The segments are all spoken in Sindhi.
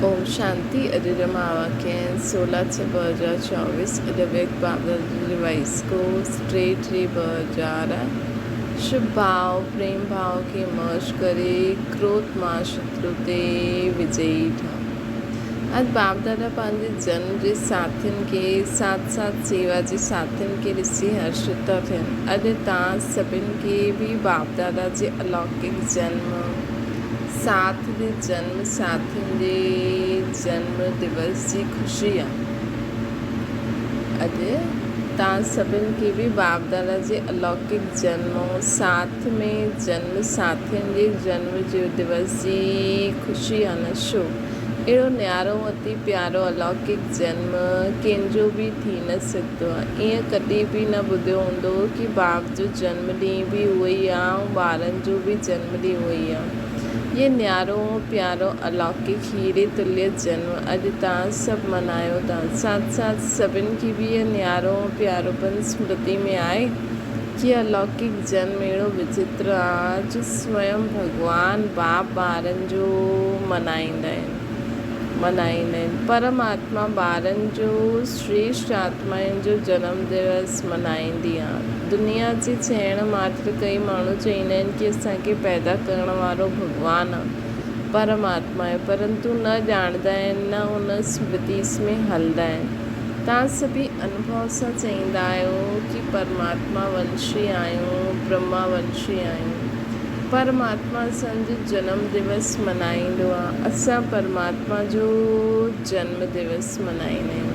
اوم شانتي اڄ جو مهاواڪيه آهن 16 ڇهه 2024 اڄ اويڪ بابا جي ريوائس ڪورس 3 3 2000 شڀ ڀاء پريم ڀاء کي مرج ڪري ڪروڌ مان شترو تي وجئي ٺهه. اڄ باپ دادا پنهنجي جنم جي ساٿين کي ساٿ ساٿ سيوا جي ساٿين کي ڏسي هرشت ٿا ٿين. اڄ توهان سڀن کي به باپ دادا جي الوڪڪ جنم ساٿ جي جنم ساٿين جي جنم دوس جي خوشي آ. اڄ توهان سڀن کي به باپ دادا جي الوڪڪ جنم ساٿ ۾ جنم ساٿين جي جنم دوس جي خوشي آ نه شو اهڙو نيارو اتي پيارو الوڪڪ جنم ڪنهن جو به ٿي نه سگهندو آ. ائين ڪڏهن به نه ٻڌيو هوندو ڪي باپ جو جنم ڏينهن به اهو ئي آ ۽ ٻارن جو به جنم ڏينهن اهو ئي آ. هي نيارو ۽ پيارو الوڪڪ هيري تليه جنم اڄ توهان سڀ منايو ٿا. ساٿ ساٿ سڀن کي به هي نيارو ۽ پياروپن سمرتي ۾ آهي ڪي الوڪڪ جنم اهڙو وچتر آ جو سويم ڀڳوان باپ ٻارن جو منائيندا آهن. منائيندا آهن. پرم آتما ٻارن جو شريشٽ آتمائن جو جنم دوس منائيندي آ. دنيا جي چئڻ ماتر ڪئي ماڻهو چئيندا آهن ڪي اسان کي پيدا ڪرڻ وارو ڀڳوان آ، پرم آتما آهي، پرنتو نه ڄاڻندا آهن نه ان سمرتيس ۾ هلندا آهن. توهان سڀئي انوڀو سان چئيندا آهيو ڪي پرماتما ونشي آهيون، برهما ونشي آهيون. پرماتما اسان جو جنم دوس منائيندو آ، اسان پرماتما جو جنم دوس منائيندا آهيون.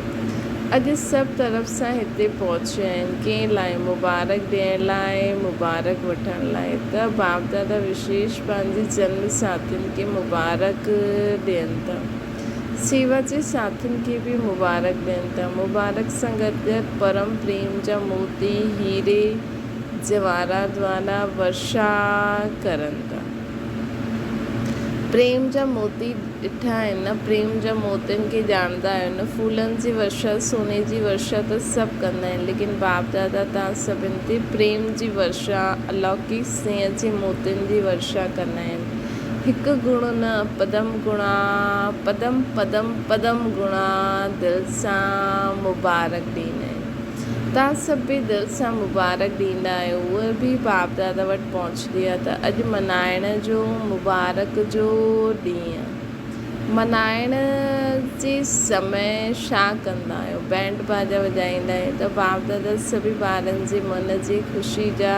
اڄ سڀ طرف سان هتي پهچيا آهن، ڪنهن لاء مبارڪ ڏيڻ لاء، مبارڪ وٺڻ لاء ته باپ دادا وشيش پنهنجي جنم ساٿين کي مبارڪ ڏين ٿا. سيوا جي ساٿين کي به مبارڪ ڏين ٿا. مبارڪ سان گڏ گڏ پرم پريم جا موتي، هيري، جواهرات وارا ورشا ڪرن ٿا. پريم جا موتي ڏٺا آهن نه پريم جا موتين کي ڄاڻندا آهيو نه ڦولن جي ورشا سوني جي ورشا ته سڀ ڪندا آهن ليڪن باپ دادا توهان سڀن تي پريم جي ورشا الوڪڪ سنيهه جي موتين جي ورشا ڪندا آهن هڪ گڻ نه پدم گڻا پدم پدم پدم گڻا دل سان مبارڪ ڏيندا آهن. توهان سڀ به دل سان مبارڪ ڏيندا آهيو، اهي به باپ دادا وٽ پهچندي آهي ته اڄ منائڻ جو مبارڪ جو ڏينهن آهي. منائڻ جي سمي ڇا ڪندا آهيو؟ بينڊ باجا وڄائيندا آهيون ته باپ دادا سڀئي ٻارن جي من جي خوشي جا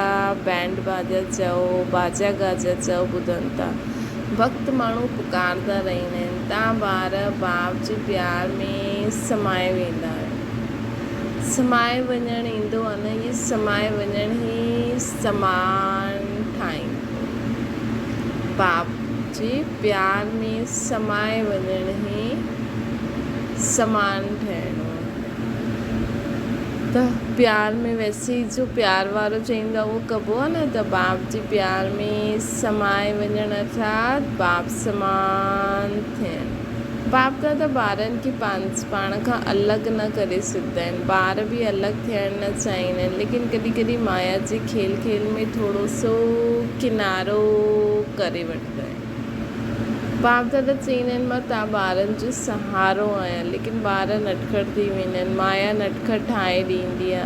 بينڊ باجا چئو، باجا گاجا چئو ٻڌن ٿا. وقت ماڻهو پڪارندا رهندا آهن. توهان ٻار باپ جي پيار ۾ سمائي ويندا آهيو. سمائي وڃڻ ايندو آ نه هي سمائي وڃڻ هي سمان ٺاهيندو باپ جي پيار ۾ سمائي وڃڻ هي سمان ٺهڻو آ ته پيار ۾ ويسي جو پيار وارو چئيندو آ اهو ڪبو آ نه ته باپ جي پيار ۾ سمائي وڃڻ ارٿات باپ سمان ٿيڻ. باپ دادا ٻارن کي پاڻ کان الڳ نه ڪري سگهندا آهن. ٻار به الڳ ٿيڻ نه چاهيندا آهن، ليڪن ڪڏهن ڪڏهن مايا جي کيل کيل ۾ ٿورو سو ڪنارو ڪري وٺندا آهن. باپ دادا چئيندا آهن مان توهان ٻارن جو سهارو آهيان، ليڪن ٻار نٽکٽ ٿي ويندا آهن. مايا نٽکٽ ٺاهي ڏيندي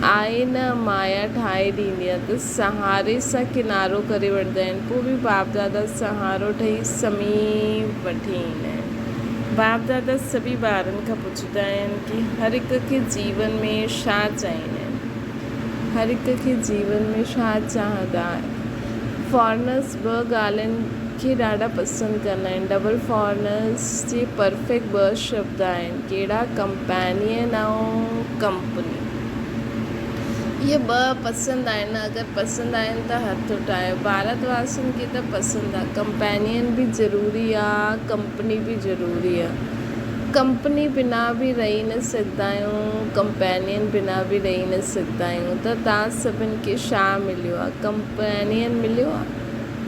آهي نه مايا ٺاهي ڏيندي آهي ته سهاري سان ڪنارو ڪري وٺندا آهن پوء به باپ دادا سهارو ٺهي سميپ وٺي ايندا آهن. باپ دادا سڀئي ٻارن کان پڇندا آهن ڪي هر هڪ کي جيون ۾ ڇا چاهيندا آهن؟ هر هڪ کي جيون ۾ ڇا چاهندا آهن؟ فارنرس ٻه ڳالهين کي ڏاڍا پسند ڪندا آهن ڊبل فارنرس جي پرفيڪٽ ٻه شبد آهن ڪهڙا ڪمپينين ۽ ڪمپني. اهي ٻه پسند آهن نه اگر پسند آهن ته هٿ اٺايو ڀارت واسين کي ته پسند آ ڪمپينين به ضروري آ ڪمپني به ضروري آ ڪمپني بنا به رهي نه سگهندا آهيون ڪمپينين بنا به رهي نه سگهندا آهيون ته توهان سڀن کي ڇا مليو آ ڪمپينين مليو آ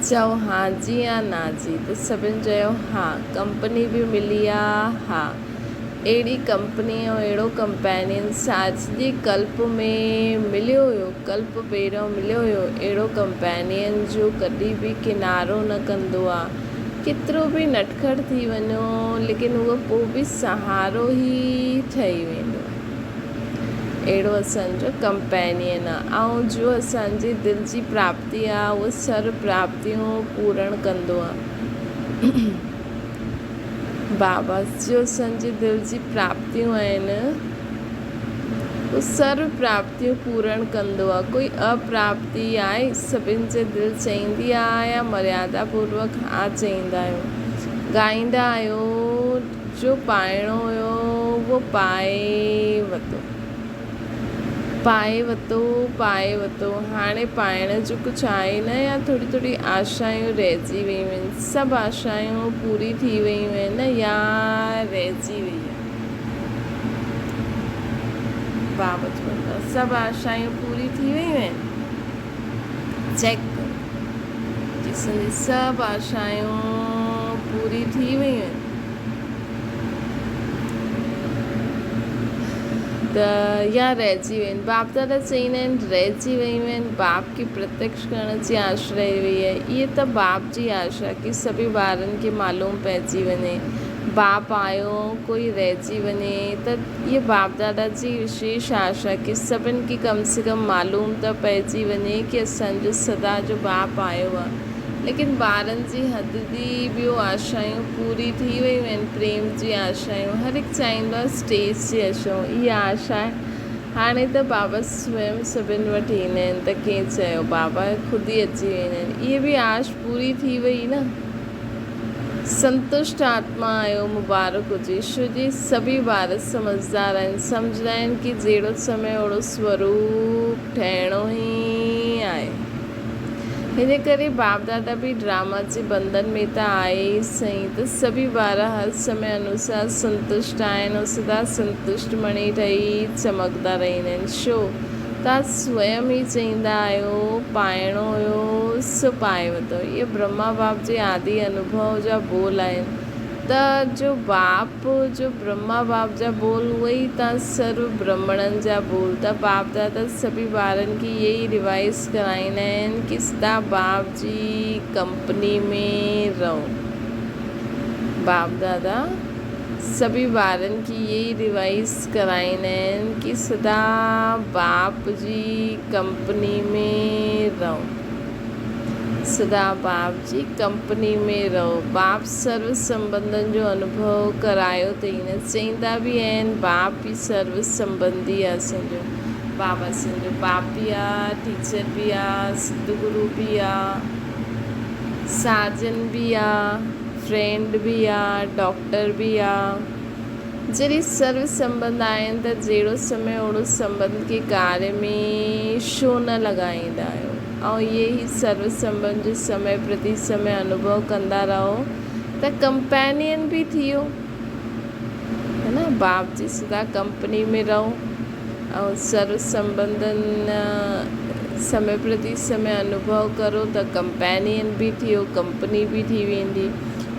چئو ها جي يا نا جي ته سڀن چيو ها ڪمپني به ملي آ ها اهڙي ڪمپني ۽ اهڙو ڪمپينين ساڄي ڪلپ ۾ مليو هيو ڪلپ پهريون مليو هيو اهڙو ڪمپينين جو ڪڏهن به ڪنارو نه ڪندو آ. ڪيترو به نٽکڙ ٿي وڃو ليڪن اهو پوء به سهارو ئي ٺهي ويندو آهي. اهڙو اسان جو ڪمپينين آهي ۽ جو اسان جي دل جي پراپتي آهي اهو سر پراپتيون پورڻ ڪندو آهي. بابا جو اسان جي دل جي پراپتيون آهن اهو سر پراپتيون پورڻ ڪندو آ. ڪوئي اپراپتي آهي؟ سڀن جي دل چئيندي آ يا مريادا پوروڪ ها چئيندا آهيو؟ ڳائيندا آهيو جو پائڻو هيو اهو پائي وتو. پائي وتو پائي وتو هاڻي پائڻ جو ڪجهه آهي نه يا ٿوري ٿوري آشايون رهجي ويون آهن. سڀ آشايون پوري ٿي ويون آهن يا رهجي وئي آهي. بابا چون ٿا سڀ آشايون پوري ٿي ويون آهن چيڪ ڪرو جسم جي سڀ آشايون پوري ٿي ويون آهن ته يا رهجي ويون آهن باپ دادا چئيندا آهن رهجي ويون آهن باپ کي پرتيڪش ڪرڻ جي آش رهي وئي آهي اهي ته باپ جي آش آهي ڪي سڀئي ٻارن کي معلوم پئجي وڃي باپ آيو ڪوئي رهجي وڃي ته اها باپ دادا جي وشيش آشا ڪي سڀن کي ڪم سي ڪم معلوم ته پئجي وڃي ڪي اسان جو سدا جو باپ آيو آ ليڪن ٻارن جي حد جي ٻيو آشايون پوري ٿي ويون آهن پريم جي آشايون هر هڪ چاهيندو آ اسٽيج جي آشائون اها آشا هاڻي ته بابا سويم سڀن وٽ ايندا آهن ته ڪنهن چيو بابا خود ئي اچي ويندا آهن اها به آش پوري ٿي وئي نه. سنتشٽ آتما آهيو مبارڪ هجي. شو جي سڀئي ٻار سمجهدار آهن سمجهندا آهن ڪي جهڙو سمي اوڙو سوروپ ٺهڻو ئي آهي هن ڪري باپ دادا به ڊراما جي بندن ۾ ته آهي ئي سهي ته سڀئي ٻار هر سمي انوسار سنتشٽ آهن ۽ سدا سنتشٽ مڻي ٺهي چمڪندا رهندا آهن شو توهان سويم ئي چئيندا آهيو، پائڻو هيو سو پائي ورتو. اهي برهما باپ جي آدي انوڀو جا ٻول آهن ته جو باپ جو برهما باپ جا ٻول اهي ئي توهان سرو برهمڻن جا ٻول ته باپ دادا سڀئي ٻارن کي اهي ئي ريوائيز ڪرائيندا آهن ڪي سدا باپ جي ڪمپني ۾ رهو. باپ دادا سڀئي ٻارن کي اهي ئي ريوائيز ڪرائيندا آهن ڪي سدا باپ جي ڪمپني ۾ رهو سدا باپ جي ڪمپني ۾ رهو باپ سرو سنبنڌن جو انوڀو ڪرايو اٿئي نه چئيندا به آهن باپ ئي سرو سنبنڌي آهي اسان جو باب اسان جو باپ به آهي ٽيچر به آهي ستگرو به آهي ساجن به آهي فرينڊ به آ ڊاڪٽر به آ جڏهن سرو سنٻنڌ آهن ته جهڙو سمي اوڙو سنٻنڌ کي ڪاري ۾ ڇو نه لڳائيندا آهيو ۽ اهي ئي سرو سنٻنڌ جو سمي پرتي سمي انوڀو ڪندا رهو ته ڪمپينين به ٿيو هي نه باپ جي سدا ڪمپني ۾ رهو ۽ سرو سنٻنڌن سمي پرتي سمي انوڀو ڪرو ته ڪمپينين به ٿيو ڪمپني به ٿي ويندي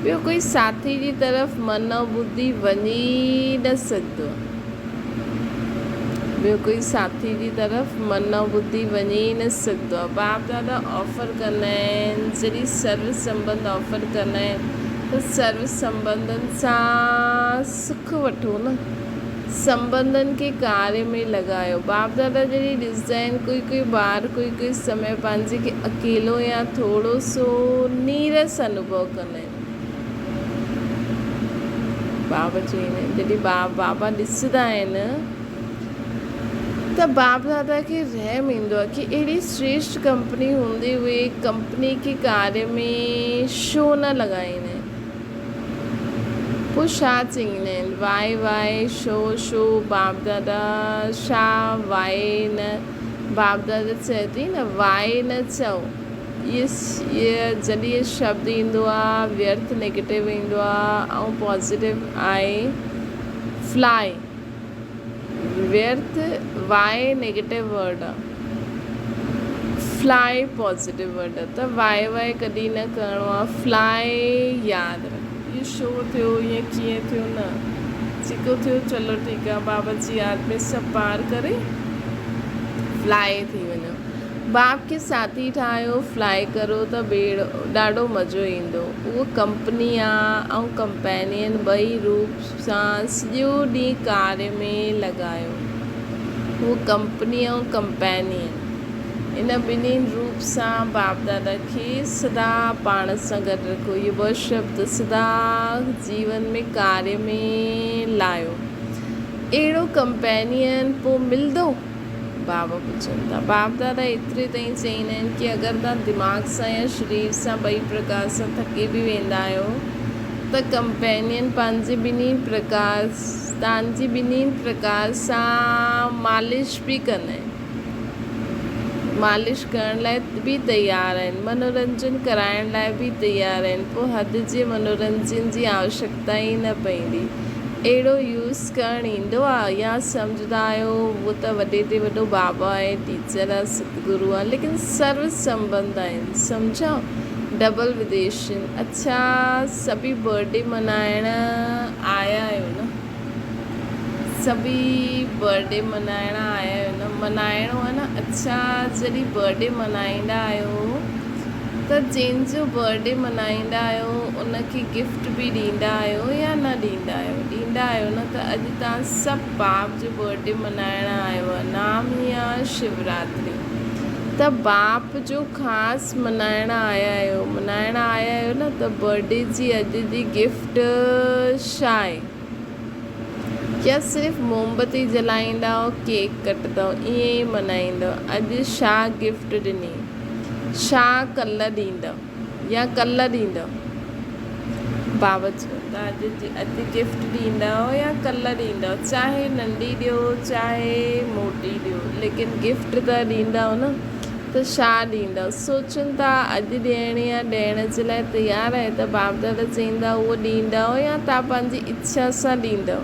ٻيو ڪوئي ساٿي جي طرف من ۽ ٻڌي وڃي ئي نه سگهندو ٻيو ڪوئي ساٿي جي طرف من ۽ ٻڌي وڃي ئي نه سگهندو آهي باپ دادا آفر ڪندا آهن جڏهن سرو سنٻنڌ آفر ڪندا آهن ته سرو سنٻنڌن سان سک وٺو نه سنٻنڌن کي ڪاري ۾ لڳايو. باپ دادا جڏهن ڏسندا آهن ڪوئي ڪوئي ٻار ڪوئي ڪوئي سمي پنهنجي کي اڪيلو يا ٿورو سو نيرس انوڀو ڪندا آهن. بابا چئيندا آهن جڏهن بابا ڏسندا آهن ته باپ دادا کي رحم ايندو آهي ڪي اهڙي شريشٽ ڪمپني هوندي هئي ڪمپني کي ڪاري ۾ ڇو نه لڳائيندا آهن. پوء ڇا چئيندا آهن؟ وائي وائي، شو شو، باپ دادا ڇا وائي نه، باپ دادا چئي ٿي نه وائي نه چئو. اهي جڏهن اهي شبد ايندو آ ويرٿ نيگيٽو ايندو آ ۽ پازيٽو آهي فلائي ويرٿ وائي نيگيٽو ورڊ آ فلائي پازيٽو ورڊ آ ته وائي وائي ڪڏهن نه ڪرڻو آ فلائي ياد رک اهو شو ٿيو ائين ڪيئن ٿيو نه جيڪو ٿيو چلو ٺيڪ آ بابا جي ياد ۾ سڀ پار ڪري فلائي ٿي وڃو. باپ کي ساٿي ٺاهيو فلائي ڪرو ته ٻيڙو ڏاڍو مزو ايندو. اهو ڪمپني آ ۽ ڪمپينين ٻئي روپ سان سڄو ڏينهن ڪاري ۾ لڳايو. اهو ڪمپني ۽ ڪمپينين ان ٻنهين روپ سان باپ دادا کي سدا پاڻ سان گڏ رکو. اهي ٻه شبد سدا جيون ۾ ڪاري ۾ لايو. اهڙو ڪمپينين پوء ملندو؟ بابا پڇن ٿا. باپ دادا ايتري تائين چئيندا آهن ڪي اگر توهان دماغ سان يا شرير سان ٻئي پرڪار سان ٿڪي به ويندا آهيو ته ڪمپينين پنهنجي ٻنهي پرڪار توهان جي ٻنهي پرڪار سان مالش به ڪندا آهن. مالش ڪرڻ لاء به تيار آهن. منورنجن ڪرائڻ لاء به تيار آهن. پوء حد جي منورنجن جي آوشڪتا ئي نه پئيندي. اهڙو يوز ڪرڻ ايندو آ يا سمجهندا آهيو اهو ته وڏي تي وڏو بابا آهي ٽيچر آ ستگرو آ ليڪن سرو سنبنڌ آهن سمجهيا ڊبل وديشين اڇا سڀي برٿ ڊي منائڻ آيا آهيو نه سڀي برٿ ڊي منائڻ آيا آهيو نه منائڻو آ نه اڇا جڏهن برٿ ڊي منائيندا آهيو ته جنهن جو برٿ ڊي منائيندا آهيو ان کي گفٽ به ڏيندا آهيو يا نه ڏيندا آهيو؟ ڏيندا آهيو نه ته اڄ توهان سڀ باپ جو برٿ ڊي منائڻ آيو آهي نام ئي آهي شوراتري ته باپ جو خاص منائڻ آيا آهيو منائڻ آيا آهيو نه ته برٿ ڊي جي اڄ جي گفٽ ڇا آهي؟ يا صرف موم بتي جلائيندائو ڪيڪ ڪٽندائو ائين ئي منائيندائو اڄ ڇا گفٽ ڏني؟ ڇا ڪلهه ڏيندؤ يا ڪلهه ڏيندؤ؟ بابا چيو ته اڄ اڄ گفٽ ڏيندؤ يا ڪلهه ڏيندؤ چاهي ننڍي ڏيو چاهي موٽي ڏيو ليڪن گفٽ ته ڏيندؤ نه ته ڇا ڏيندؤ؟ سوچن ٿا اڄ ڏيڻ يا ڏيڻ جي لاء تيار آهي ته باپ دادا چئيندا اهو ڏيندؤ يا توهان پنهنجي اڇا سان ڏيندؤ؟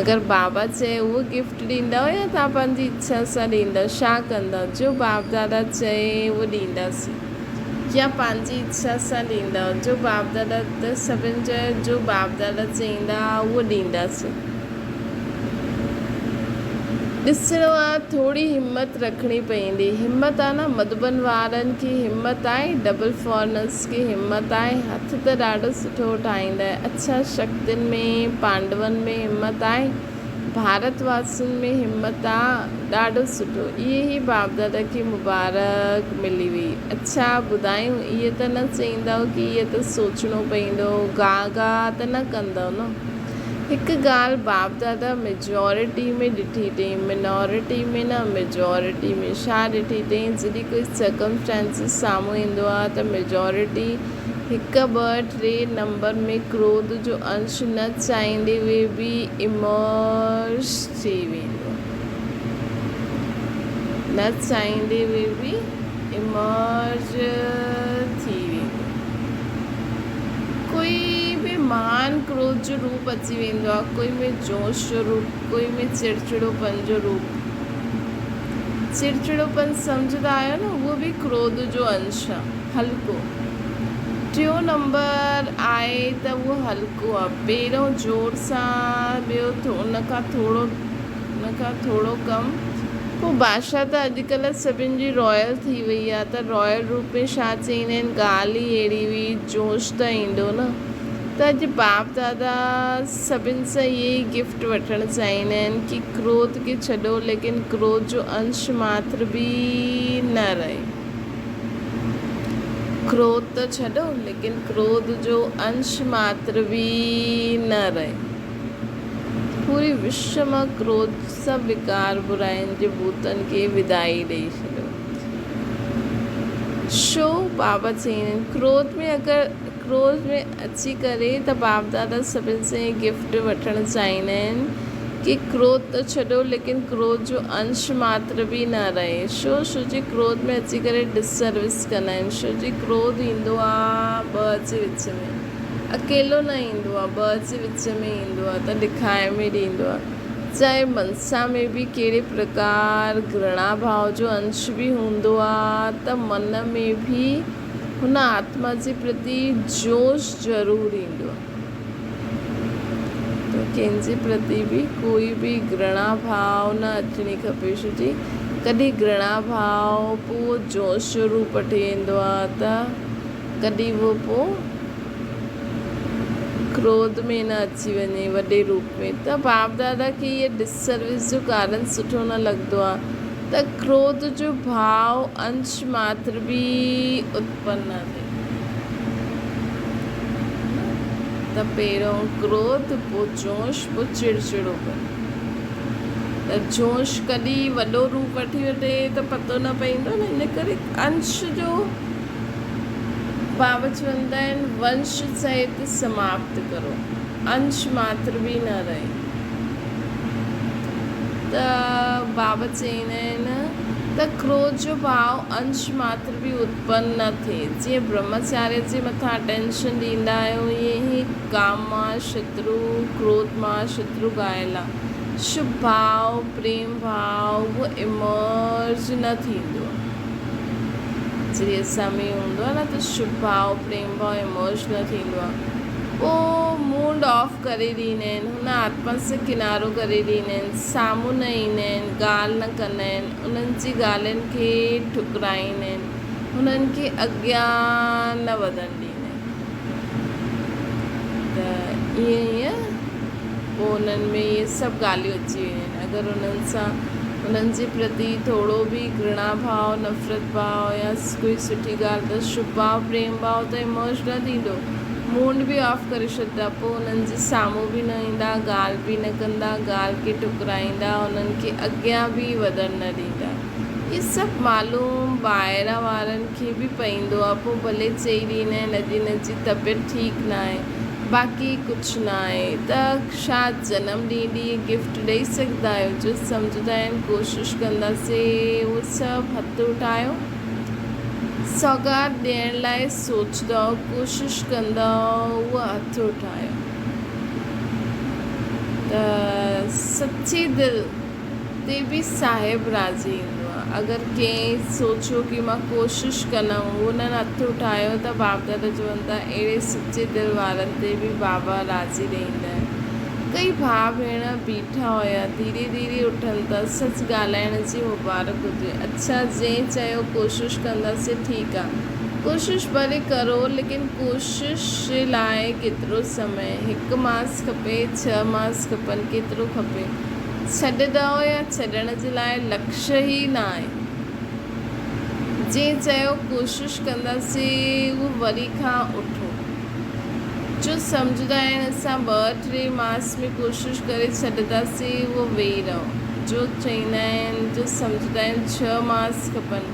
اگر بابا چئي اهو گفٽ ڏيندؤ يا توهان پنهنجي اڇا سان ڏيندؤ؟ ڇا ڪندؤ؟ جو باپ دادا چئي اهو ڏينداسين يا پنهنجي اڇا سان ڏيندؤ؟ جو باپ دادا ته سڀن چيو جو باپ دادا چئيندا اهو ڏينداسين. ڏسڻو آ ٿوري همت رکڻي پئيندي. همت آ نه مڌوبن وارن کي همت آهي ڊبل فارنرس کي همت آهي هٿ ته ڏاڍو سٺو ٺاهيندا آهي اڇا شڪتين ۾ پانڊون ۾ همت آهي ڀارت واسين ۾ همت آ ڏاڍو سٺو اهي ئي باپ دادا کي مبارڪ ملي وئي اڇا ٻڌايون اهي ته نه چئيندؤ ڪي اهي ته سوچڻو پئيندو گا گا ته نه ڪندؤ نه. هڪ ڳالهه باپ دادا ميجارٽي ۾ ڏٺي اٿئين، منارٽي ۾ نه ميجارٽي ۾ ڇا ڏٺي اٿئين جڏهن ڪوئي سرڪمسٽانسز سامهون ايندو آهي ته ميجارٽي هڪ ٻه ٽي نمبر ۾ ڪروڌ جو انش نه چاهيندي هئي به امرج ٿي ويندو آهي نه چاهيندي هئي به امرج ٿي ويندو آهي. ڪوئي به مهان ڪروڌ جو روپ اچي ويندو آهي، ڪوئي ۾ جوش جو روپ، ڪوئي ۾ چڙچڙوپن جو روپ. چڙچڙوپن سمجهندا آهيو نه، اهو به ڪروڌ جو انش آهي، هلڪو. ٽيون نمبر آهي ته اهو هلڪو آهي. پهريون زور سان، ٻيو ان کان ٿورو ان کان ٿورو ڪم. پوء ڀاشا ته اڄڪلهه سڀن جي رائل ٿي وئي آ ته رائل روپ ۾ ڇا چئيندا آهن ڳالهه ئي اهڙي هئي جوش ته ايندو نه ته اڄ باپ دادا سڀن سان اهي ئي گفٽ وٺڻ چاهيندا آهن ڪي ڪروڌ کي ڇڏو ليڪن ڪروڌ جو انش ماتر به نه رهي ڪروڌ ته ڇڏو ليڪن ڪروڌ جو انش ماتر به نه رهي. پوري وشو مان ڪروڌ سڀ وڪار براين جي ڀوتن کي ودائي ڏئي ڇڏيو. شو بابا چيائين ڪروڌ ۾ اگر ڪروڌ ۾ اچي ڪري ته باپ دادا سڀن سان هي گفٽ وٺڻ چاهيندا آهن ڪي ڪروڌ ته ڇڏو ليڪن ڪروڌ جو انش ماتر به نه رهي شو شو جي ڪروڌ ۾ اچي ڪري ڊس سروس ڪندا آهن شو جي ڪروڌ ايندو آ ٻه جي وچ ۾ اڪيلو نه ايندو آ، ٻه جي وچ ۾ ايندو آ ته ڏکاء ۾ ڏيندو آ. چاهي منسا ۾ به ڪهڙي پرڪار گهرڻا ڀاء جو انش به هوندو آ ته من ۾ به هن آتما جي پرتي جوش ضرور ايندو آ. ته ڪنهن جي پرتي به ڪوئي به گهرڻا ڀاء نه اچڻي کپي ڇو جي ڪڏهن گرڻا ڀاء پوء اهو جوش جو روپ وٺي ويندو آهي ته ڪڏهن اهو پوء ڪروڌ ۾ نه اچي وڃي وڏي روپ ۾ ته باپ دادا کي هيء ڊس سروس جو ڪارڻ سٺو نه لڳندو آهي ته ڪروڌ جو ڀاء انش ماتر به اتپن نه ٿئي ته پهريون ڪروڌ پوء جوش پوء چڙچڙوپن. ته جوش ڪڏهن وڏو روپ وٺي وٺي ته پتو نه پئيندو نه ان ڪري انش جو بابا چوندا آهن ونش سهت سماپت ڪرو انش ماتر به نه رهي ته بابا چوندا آهن ته ڪروڌ جو ڀاء انش ماتر به اتپن نه ٿئي جيئن برهمچاري جي مٿان اٽينشن ڏيندا آهيو ائين ئي ڪام مان شترو ڪروڌ مان شترو گهايل آ شڀ ڀاء پريم ڀاء اهو ايمرج نه ٿيندو آ جڏهن اسان ۾ هوندو آ نه ته شڀ ڀاء پريم ڀاء ايمرج نه ٿيندو آ پوء موڊ آف ڪري ڏيندا آهن هن آتما سان ڪنارو ڪري ڏيندا آهن سامهون نه ايندا آهن ڳالهه نه ڪندا آهن انهن جي ڳالهين کي ٺڪرائيندا آهن هنن کي اڳيان نه وڌڻ ڏيندا آهن ته ائين ائين پوء انهن ۾ اهي سڀ ڳالهيون اچي وينديون آهن. اگر انهن سان انهن جي پرتي ٿورو به گهرڻا ڀاء، نفرت ڀاء يا ڪوئي سٺي ڳالهه ته شڀ ڀاء، پريم ڀاء ته ايمرج نه ٿيندو. موڊ به آف ڪري ڇڏندا. پوء انهن جي سامهون به نه ايندا، ڳالهه به نه ڪندا، ڳالهه کي ٺڪرائيندا، انهن کي اڳيان به وڌڻ نه ڏيندا. اهي سڀ معلوم ٻاهران وارن کي به پئيندو آ پوء ڀلي چئي ڏيندا آهن اڄ هن جي طبيعت ٺيڪ ناهي باقي ڪجهه ناهي ته ڇا جنم ڏينهن ڏينهن گفٽ ڏئي سگهندا آهيو جو سمجهندا آهن ڪوشش ڪنداسي اهو سڀ هٿ اٺايو سوغات ڏيڻ لاء سوچندؤ ڪوشش ڪندؤ اهو هٿ اٺايو ته سچي دل تي به صاحب راضي ايندو آ. اگر ڪنهن سوچيو ڪي مان ڪوشش ڪندم انهن هٿ اٺايو ته باپ دادا چون ٿا اهڙي سچي دل وارن تي به بابا راضي رهيندا آهن. ڪئي ڀاء ڀيڻ بيٺا هيا ڌيري ڌيري اٺن ٿا سچ ڳالهائڻ جي مبارڪ هجي. اڇا جنهن چيو ڪوشش ڪنداسين ٺيڪ آ ڪوشش ڀلي ڪرو ليڪن ڪوشش جي لاء ڪيترو سمي هڪ ماس کپي ڇهه ماس کپن ڪيترو کپي. ڇڏندؤ يا ڇڏڻ جي لاء لڪش ئي ناهي. جنهن چيو ڪوشش ڪنداسين اهو وري کان اٺو. جو سمجهندا آهن اسان ٻه ٽي ماس ۾ ڪوشش ڪري ڇڏنداسين اهو ويهي رهو. جو چئيندا آهن جو سمجهندا آهن ڇهه ماس کپن.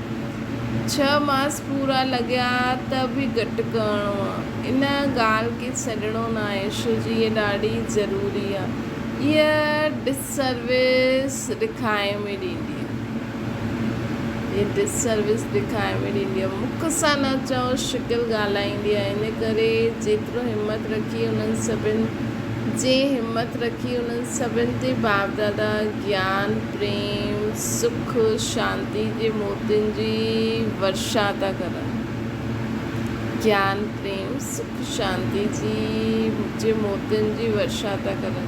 ڇهه ماس پورا لڳيا ته به گهٽ ڪرڻو آ. ان ڳالهه کي ڇڏڻو ناهي ڇو جو هيء ڏاڍي ضروري آ. هيء ڊس سروس ڏکائي ۾ ڏيندي آ. هيء ڊس سروس ڏکائي ۾ ڏيندي آ. مک سان نه چئو شڪل ڳالهائيندي آ. ان ڪري جيترو همت رکي انهن سڀن جنهن همت رکي انهن سڀن تي باپ دادا گيان، پريم، سک، شانتي جي موتين جي ورشا ٿا ڪرن. گيان، پريم، سک، شانتي جي جي موتين جي ورشا ٿا ڪرن.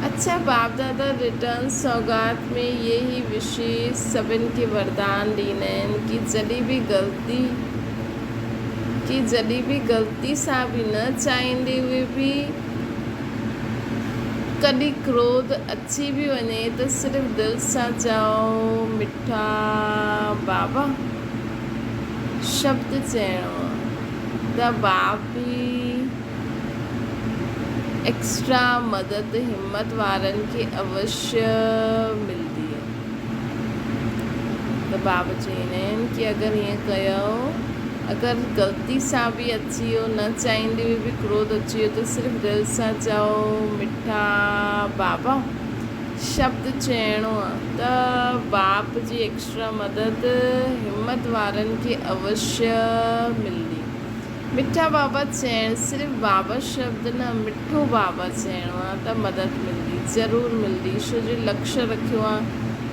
اڇا باپ دادا ريٽرن سوغات ۾ اهي ئي وشيش سڀن کي وردان ڏيندا آهن ڪي جڏهن به غلطي ڪي جڏهن به غلطي سان به نه چاهيندي هئي به ڪڏهن ڪروڌ اچي به وڃي ته صرف دل سان چئو مٺا بابا شبد چئڻو آ ته باپ به ايڪسٽرا مدد همت وارن کي اوشيه ملدي آ ته بابا چئيندا آهن ڪي اگر ائين ڪيو اگر غلطي سان به اچي ويو نه چاهيندي به ڪروڌ اچي ويو ته صرف دل سان چئو مٺا بابا شبد چئڻو آ ته باپ جي ايڪسٽرا مدد همت وارن کي اوشيه ملدي. مٺا بابا چئڻ صرف بابا شبد نه مٺو بابا چئڻو آ ته مدد ملدي ضرور ملدي ڇو جو لڪش رکيو آ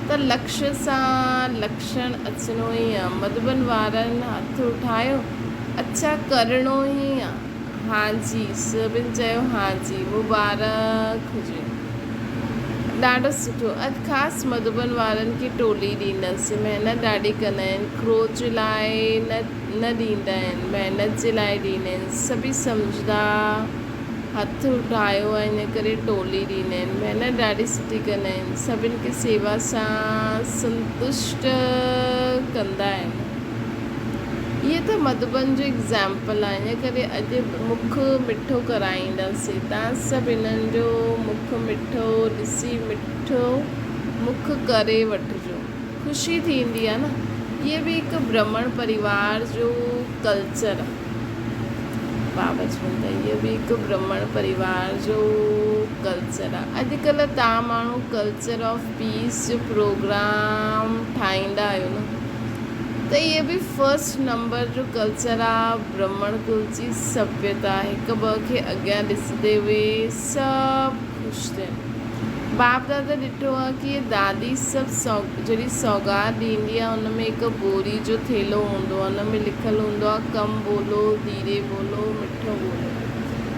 ته لڪش سان لڪشڻ اچڻو ئي آ مڌوبن وارن هٿ اٺايو اڇا ڪرڻو ئي آ. هان جي، سڀن چيو هان جي، مبارڪ هجي. ڏاڍو سٺو. اڄ خاص مڌوبن وارن کي ٽولي ڏيندس. محنت ڏاڍي ڪندا آهن. ڪروڌ جي لاء نه نه ڏيندا آهن. محنت جي لاء ڏيندا آهن. سڀئي سمجهندا هٿ اٺايو آهي ان ڪري ٽولي ڏيندا آهن. محنت ڏاڍي سٺي ڪندا آهن. سڀن کي سيوا سان سنتشٽ ڪندا آهن. اهي ته مڌوبن جو ايگزامپل آهي. ان ڪري اڄ مک مٺو ڪرائينداسين. تان سڀ انهن جو مک مٺو ڏسي مٺو مک ڪري وٺجو. خوشي ٿيندي آهي نه. اهي به هڪ برهمڻ پريوار جو ڪلچر آهي. بابا چون ٿا اهو به هڪ برهمڻ پريوار جو ڪلچر آهي. اڄڪلهه تان ماڻهو ڪلچر آف پيس جو پروگرام ٺاهيندا آهيو نه ته اهي به فرسٽ نمبر جو ڪلچر آ برهمڻ ڪل جي سڀيتا هڪ ٻه کي اڳيان ڏسندي اهي سڀ خوش ٿين. باپ دادا ڏٺو آ ڪي دادي سڀ جڏهن سوغات ڏيندي آ ان ۾ هڪ ٻوري جو ٿيلهو هوندو آ ان ۾ لکيل هوندو آ ڪم ٻولو ڌيري ٻولو مٺو ٻولو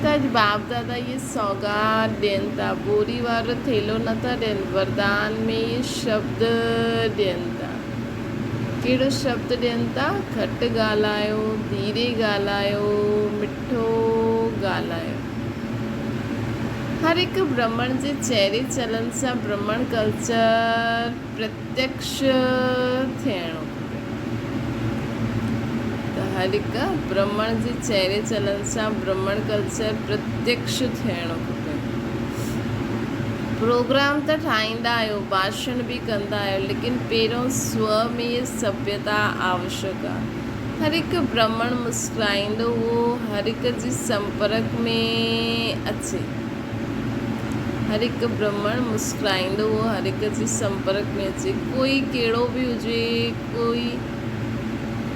ته اڄ باپ دادا اهي سوغات ڏين ٿا ٻوري وارو ٿيلهو نه ٿا ڏين وردان ۾ اهي شبد ڏين ٿا. ڪهڙو شبد ڏين ٿا؟ گهٽ ڳالهايو، ڌيري ڳالهايو، مٺو ڳالهايو. هر هڪ برهمڻ جي چهري چلن سان برهمڻ ڪلچر پرتيڪش ٿيڻو کپي. ته هر هڪ برهمڻ جي چهري چلن سان برهمڻ ڪلچر پرتيڪش ٿيڻو کپي. پروگرام ته ٺاهيندا آهيو، ڀاشڻ به ڪندا آهيو، ليڪن پهريون سو ۾ هي سڀيتا آوشڪ آ. هر هڪ برهمڻ مسڪرائيندو اهو هر هڪ جي سمپرڪ ۾ اچي. هر هڪ برهمڻ مسڪرائيندو اهو هر هڪ جي سمپرڪ ۾ اچي. ڪوئي ڪهڙو به هجي، ڪوئي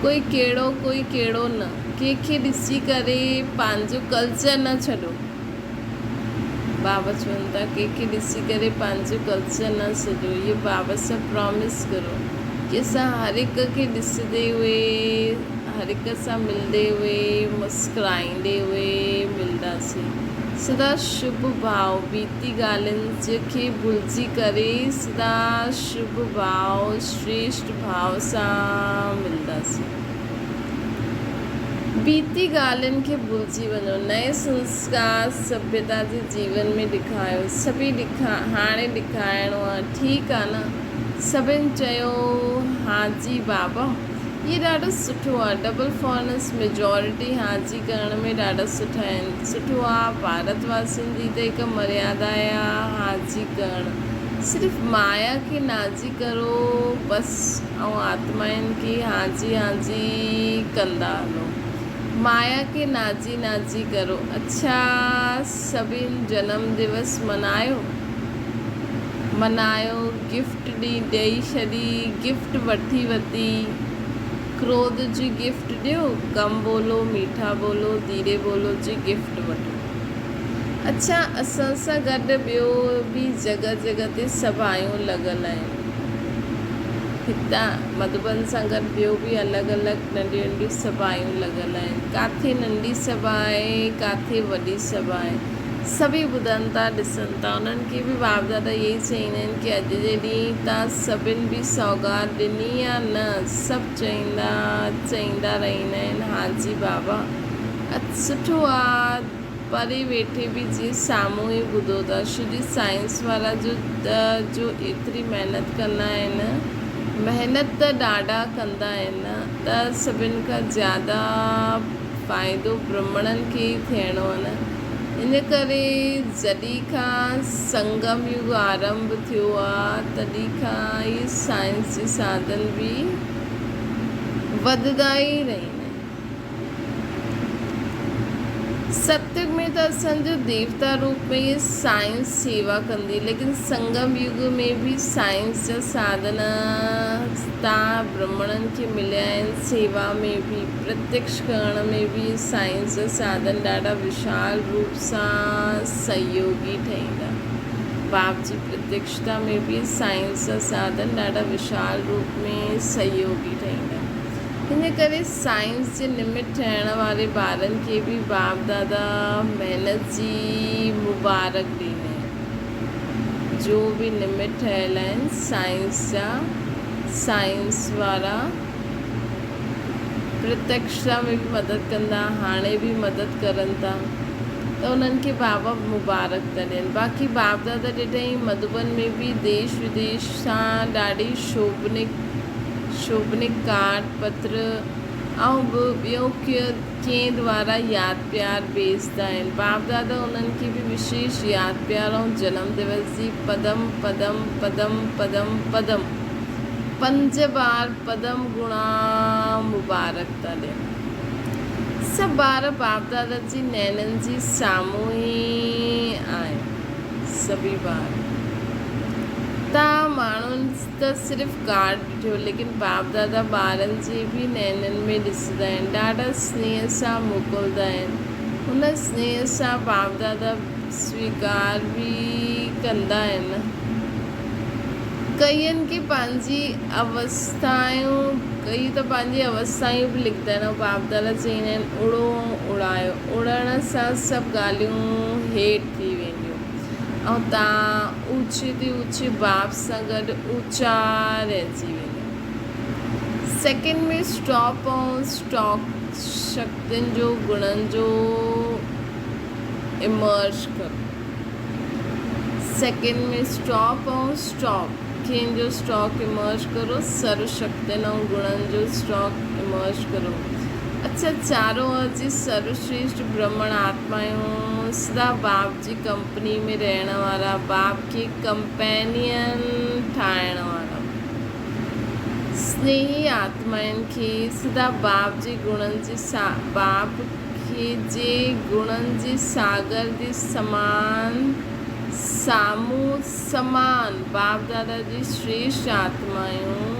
ڪوئي ڪهڙو ڪوئي ڪهڙو نه. ڪنهن کي ڏسي ڪري پنهنجو ڪلچر نه ڇڏو. بابا چون ٿا ڪنهن کي ڏسي ڪري پنهنجو ڪلچر نه ڇڏيو اهو بابا سان پرامس ڪرو ڪي اسان هر هڪ کي ڏسندي هئي هر هڪ سان ملندي هئي مسڪرائيندي هئي ملنداسين سدا شڀ ڀاو بيتي ڳالهين کي ڀلجي ڪري سدا شڀ ڀاو شريشٽ ڀاو سان ملنداسين. بيتي ڳالهين کي ڀلجي وڃو. نئين سنسڪار سڀيتا جي جيون ۾ ڏکايو. سڀئي ڏکا هاڻي ڏکائڻو آ. ٺيڪ آ نه؟ سڀن چيو هان جي بابا. هي ڏاڍو سٺو آ. ڊبل فارنس ميجارٽي هان جي ڪرڻ ۾ ڏاڍا سٺا آهن. سٺو آ. ڀارت واسين جي ته هڪ مريادا آ هان جي ڪرڻ. صرف مايا کي نازي ڪرو بس. ۽ آتمائن کي هانجي هانجي ڪندا هلو. مايا کي نازي نازي ڪرو. اڇا سڀين جنم دوس منايو؟ منايو، گفٽ ڏئي ڇڏي، گفٽ وٺي وتي. ڪروڌ جي گفٽ ڏيو، ڪم بولو، ميٺا بولو، ڌيري بولو جي گفٽ وٺو. اڇا اسان سان گڏ ٻيو به جڳهه جڳهه تي سڀايون لڳل آهن. هتان مڌوبن سان گڏ ٻيو به الڳ الڳ ننڍيون ننڍيون سڀايون لڳل آهن. ڪاٿي ننڍي سڀا آهي، ڪاٿي وڏي سڀا آهي. سڀئي ٻڌن ٿا، ڏسن ٿا. انهن کي به باپ دادا اهي ئي چئيندا آهن ڪي اڄ جي ڏينهن تان سڀن به سوغات ڏني يا نه؟ سڀ چئيندا چئيندا رهندا آهن، هان جي بابا! اچ سٺو آ. پري ويٺي به جيئن سامهون ئي ٻڌو ٿا. شري سائنس وارا جو ته جو ايتري محنت ڪندا آهن. محنت ته ڏاڍا ڪندا آهن ته سڀن کان زياده فائدو برهمڻن کي ئي ٿيڻو آهي نه. ان ڪري جڏهن کان سنگم يگ آرنڀ ٿيو آ تڏهن کان ئي سائنس جي ساڌن به وڌندا ئي رهندا آهن. ستيگ ۾ ته اسان جو ديوتا روپ ۾ ئي سائنس سيوا ڪندي ليڪن سنگم يگ ۾ به سائنس جا ساڌن تان برهمڻن کي مليا آهن سيوا ۾ به پرتيڪش ڪرڻ ۾ به سائنس جا ساڌن ڏاڍا وشال روپ سان سهيوگي ٺهيندا باپ جي پرتيڪشتا ۾ به سائنس جا ساڌن ڏاڍا وشال روپ ۾ سهيوگي ٺهيندا. ان ڪري سائنس جي نمت ٺهڻ واري ٻارن کي به باپ دادا محنت جي مبارڪ ڏيندا آهن. جو به نمت ٺهيل آهن سائنس جا سائنس وارا پرتيڪشتا ۾ به مدد ڪندا هاڻي به مدد ڪرن ٿا ته انهن کي بابا مبارڪ ٿا ڏين باقي باپ دادا ڏٺائين مڌوبن ۾ به ديش وديش سان ڏاڍي شوڀنڪ شوڀنڪ ڪارڊ پتر ۽ به ٻيو ڪئين دوارا ياد پيار ڀيجدا آهن. باپ دادا انهن کي به وشيش ياد پيار ۽ جنم دوس جي پدم پدم پدم پدم پدم پنج بار پدم گڻا مبارڪ ٿا ڏين. سڀ ٻار باپ دادا جي نينن جي سامهون ئي آهن. سڀئي ٻار. تان ماڻهن ته صرف ڪارڊ ڏٺو ليڪن باپ دادا ٻارن جي به نينن ۾ ڏسندا آهن ڏاڍا سنيهه سان موڪلدا آهن ان سنيهه سان باپ دادا سويڪار به ڪندا آهن ڪئين کي پنهنجي اوستايون ڪئي ته پنهنجي اوستايون به لکندا آهن ۽ باپ دادا چئيندا آهن اڙو اڙايو اڙڻ سان سڀ ڳالهيون هيٺ ٿي وينديون ۽ تان اوچي تي اوچي باپ سان گڏ اوچا رهجي ويندا. سيڪنڊ ۾ اسٽاپ ۽ اسٽاڪ شڪتين جو گڻن جو امرج ڪرو. سيڪنڊ ۾ اسٽاپ ۽ اسٽاڪ کين جو اسٽاڪ امرج ڪرو. سرو شڪتين ۽ گڻن جو اسٽاڪ امرج ڪرو. اڇا چارو جي سرو شريشٽ برهمڻ آتمايون سدا باپ جي ڪمپني ۾ رهڻ وارا، باپ کي ڪمپينين ٺاهڻ وارا، سنيهي آتمائن کي سدا باپ جي گڻن جي باپ کي جي گڻن جي ساگر جي سمان سامهون سمان باپ دادا جي شريشٽ آتمايون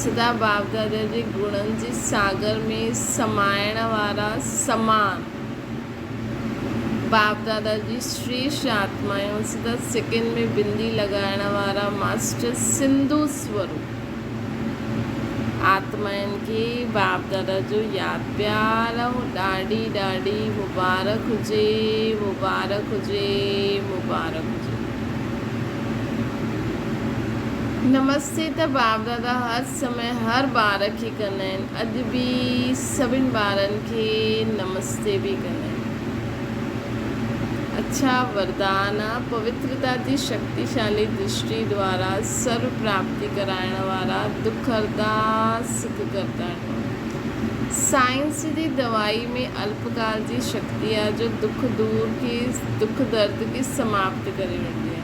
سدا باپ دادا جي گڻن جي ساگر ۾ سمائڻ وارا سمان باپ دادا جي شريشٽ آتمائون سدا سڪن ۾ بندي لڳائڻ وارا ماسٽر سنڌو سوروپ آتمائن کي باپ دادا جو ياد پيار ۽ ڏاڍي ڏاڍي مبارڪ هجي مبارڪ هجي مبارڪ هجي. نمستي ته باپ دادا هر سمي هر ٻار کي ڪندا آهن اڄ به سڀن ٻارن کي نمستي به ڪندا آهن. اڇا وردان آ پوترتا جي شڪتيشالي درشٽي دوارا سرو پراپتي ڪرائڻ وارا دک هرتا سک ڪرتا ٺهو. سائنس جي دوائي ۾ الپڪال جي شڪتي آ جو دک دور کي دک درد کي سماپت ڪري ويندي آ.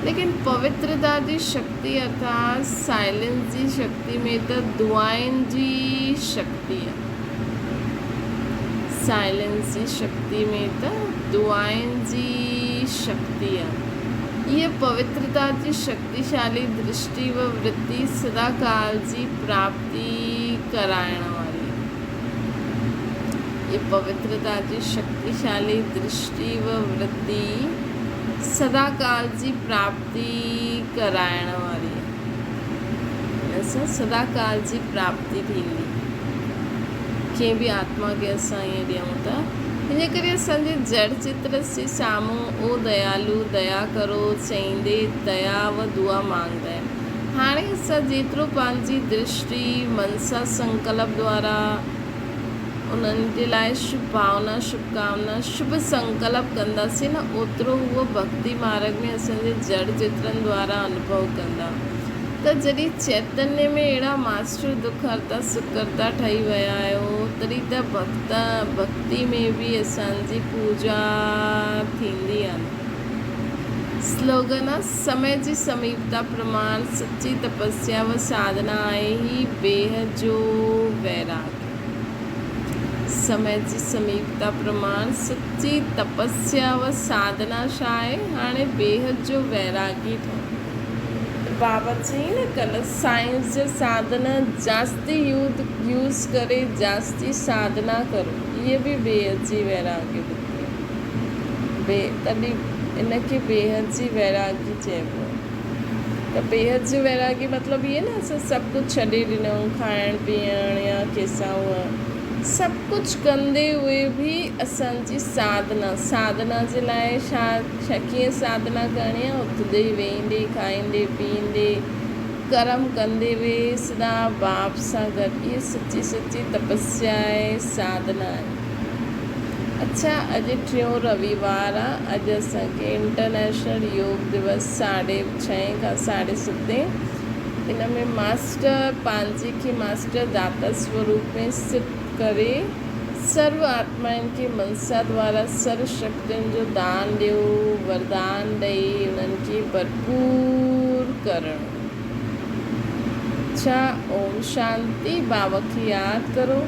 ليڪن پوترتا جي شڪتي ارٿات سائلنس جي شڪتي ۾ ته دعائن جي شڪتي آهي. سائلنس جي شڪتي ۾ ته دعائن جي شڪتي آهي. هيء پوترتا جي شڪتيشالي درشٽي و ورتي سدا ڪال جي پراپتي ڪرائڻ واري آهي. هيء پوترتا جي شڪتيشالي درشٽي و ورتي سدا ڪال جي پراپتي ڪرائڻ واري آهي. ان سان سدا ڪال جي پراپتي ٿيندي. ڪنهن به آتما کي اسان ائين ڏيون ٿا. ان ڪري اسان جي جڙ چتر جي سامهون او ديالو ديا ڪرو چئيندي ديا و دعا مانگدا آهن. هاڻي اسان جيترو پنهنجي درشٽي، منسا سنڪلپ دوارا، انهن جي لاء شڀ ڀاونا، شڀ ڪامنا، شڀ سنڪلپ ڪنداسين نه اوترو هو ڀڳتي مارڳ ۾ اسان جي جڙ چترن دوارا انوڀو ڪندا ته جڏهن چيتنيه ۾ اهڙا ماسٽر دک هرتا سک ڪرتا ٺهي ويا آهيو تڏهن ته ڀڳت ڀڳتي ۾ به اسان جي پوڄا ٿيندي آهي نه. سلوگن آ سمي جي سميپتا پرماڻ سچي تپسيا و ساڌنا آهي هي بيهه جو ويراڳ. سمي جي سميپتا پرماڻ سچي تپسيا و ساڌنا ڇا آهي؟ هاڻي بيحد جو ويراڳي ٺهو. ته بابا چيائين نه ڪلهه سائنس جا ساڌن جاستي يوڌ يوز ڪري جاستي ساڌنا ڪرو اهي به بيحد جي ويراڳي بڌي آهي. بي تڏهن ان کي بيحد جي ويراڳي چئبو آهي. ته بيحد جو ويراڳي مطلب اهي نه اسان سڀ ڪجهه ڇڏي ڏنئون کائڻ پيئڻ يا ڪيسان هوء سڀ ڪجهه ڪندي هئي به اسان جي ساڌنا، ساڌنا جي لاء ڇا ڇا ڪيئن ساڌنا ڪرڻي آهي، اٿندي ويهندي کائيندي پيئندي ڪرم ڪندي به سدا باپ سان گڏ اهي سچي سچي تپسيا آهي ساڌنا آهي. اڇا اڄ ٽيون رويوار آ اڄ اسان کي انٽرنيشنل يوگ دوس ساڍي ڇهين کان ساڍي ستين ان ۾ ماسٽر پنهنجي کي ماسٽر داتا سوروپ ۾ سٿ ڪري سرو آتمائن کي منسا دوارا سرو شڪتين جو دان ڏيو وردان ڏئي انهن کي ڀرپور ڪرڻ. اڇا اوم شانتي بابا کي ياد ڪرو.